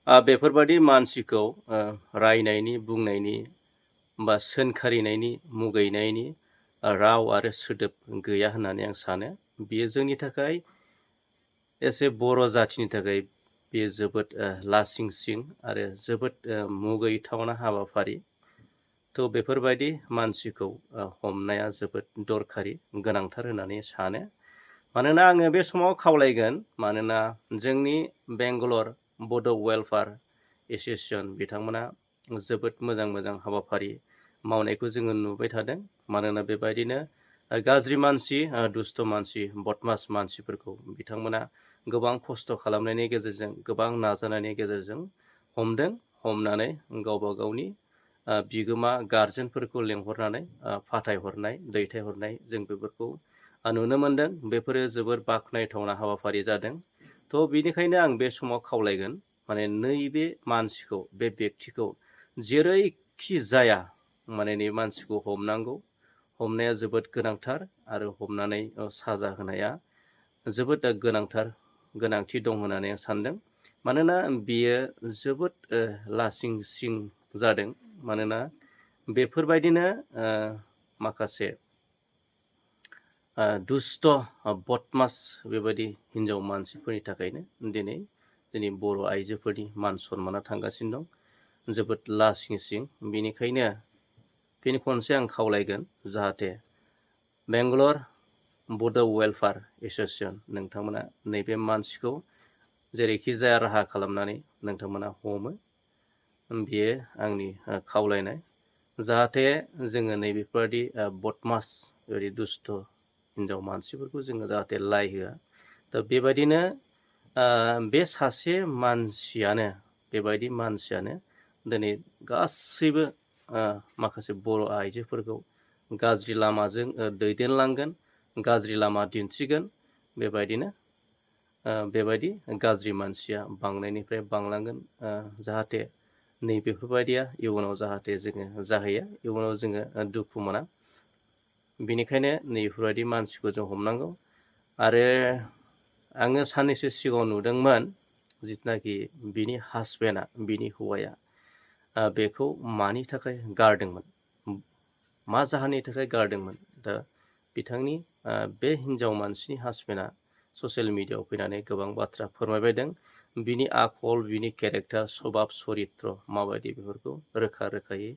बेफोरबादि मानसिखौ रायनायनि, बुंनायनि बा सोंखारिनायनि, मुगैनायनि राव आरो सोदोब गैया होननानै आं सानो। बेयो जोंनि थाखाय एसे बर' जाथिनि थाखाय बेयो जोबोद लासिंसिं आरो जोबोद मुगैथावना हाबाफारि। थ' बेफोरबायदि मानसिखौ हमनाया जोबोद दरखारि, गोनांथार होननानै सानो। मानोना आङो बे समाव खावलायगोन, मानोना जोंनि बेंगालर बड' वेलफेयार एस'सिएशन बिथांमोना जोबोद मोजां मोजां हाबाफारि मावनायखौ जोङो नुबाय थादों। मानोना बेबायदिनो गाज्रि मानसि, दुस्त मानसि, बदमास मानसिफोरखौ बिथांमोना गोबां खस्थ' खालामनायनि गेजेरजों, गोबां नाजानायनि गेजेरजों हमदों। हमनानै गावबा गावनि बिगोमा गारजेनफोरखौ लेंहरनानै फाथायहरनाय, दैथायहरनाय जों बेफोरखौ नुनो मोनदों। बेफोरो जोबोर बाख्नायथावना हाबाफारि जादों। थ' बिनिखायनो आं बे समाव खावलायगोन, माने नैबे मानसिखौ, बे बेक्तिखौ जेरैखि जाया माने नै मानसिखौ हमनांगौ। हमनाया जोबोद गोनांथार आरो हमनानै साजा होनाया जोबोद गोनांथि दं होननानै आं सानदों। मानोना बियो जोबोद लासिंसिं जादों। मानोना बेफोरबायदिनो माखासे दुस्त, बदमास बेबायदि हिन्जाव मानसिफोरनि थाखायनो दिनै जोंनि बर' आइजोफोरनि मान सन्माना थांगासिनो दं, जोबोद लासिंसिं। बेनिखायनो फिन खनसे आं खावलायगोन, जाहाथे बेंगालर बड' वेलफेयार एस'सिएशन नोंथांमोना नैबे मानसिखौ जेरैखि जाया राहा खालामनानै नोंथांमोना हमो। बेयो आंनि खावलायनाय। जाहाथे जोङो नैबेफोरबायदि बदमास, ओरै दुस्त हिन्जाव मानसिफोरखौ जोङो जाहाथे लाय होआ। दा बेबायदिनो बे सासे मानसियानो, बेबायदि मानसियानो दिनै गासैबो माखासे बर' आइजोफोरखौ गाज्रि लामाजों दैदेनलांगोन, गाज्रि लामा दिन्थिगोन। बेबायदि गाज्रि मानसिया बांनायनिफ्राय बांलांगोन। जाहाथे नैबेफोरबायदिया इयुनाव जाहाथे जोङो जाहैया, इयुनाव जोङो दुखु मोना। बेनिखायनो नैबेफोरबायदि मानसिखौ जों हमनांगौ। आरो आङो साननैसो सिगाङाव नुदोंमोन, जिथुनाखि बिनि हासबेन्डआ, बिनि हौवाया बेखौ मानि थाखाय गारदोंमोन, मा जाहोननि थाखाय गारदोंमोन। दा बिथांनि बे हिन्जाव मानसिनि हासबेन्डआ ससियेल मिडियाआव फैनानै गोबां बाथ्रा फोरमायबायदों। बिनि आखल, बिनि केरेक्टार, सभाब चरित्र माबायदि, बेफोरखौ रोखा रोखायै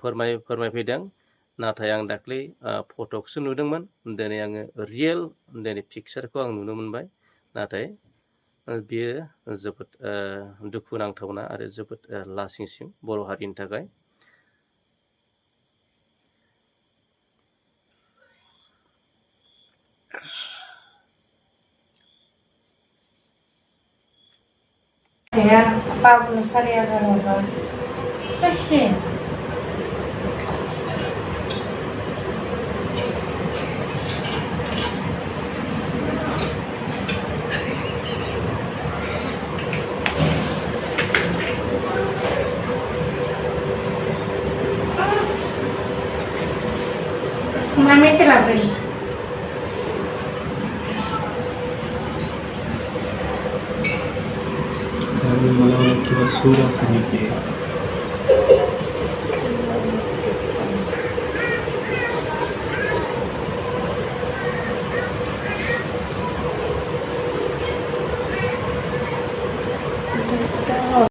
फोरमायफैदों। नाथाय आं दाख्लै फटकसो नुदोंमोन, दिनै आङो रियेल पिक्सारखौ आं नुनो मोनबाय। नाथाय बियो जोबोद दुखुनांथावना आरो जोबोद लासिंसिं बर' हारिनि थाखाय। Ya, Pablo Saria Garova. Pues sí. Mami se la ve. मला किंवा सूर सांगितले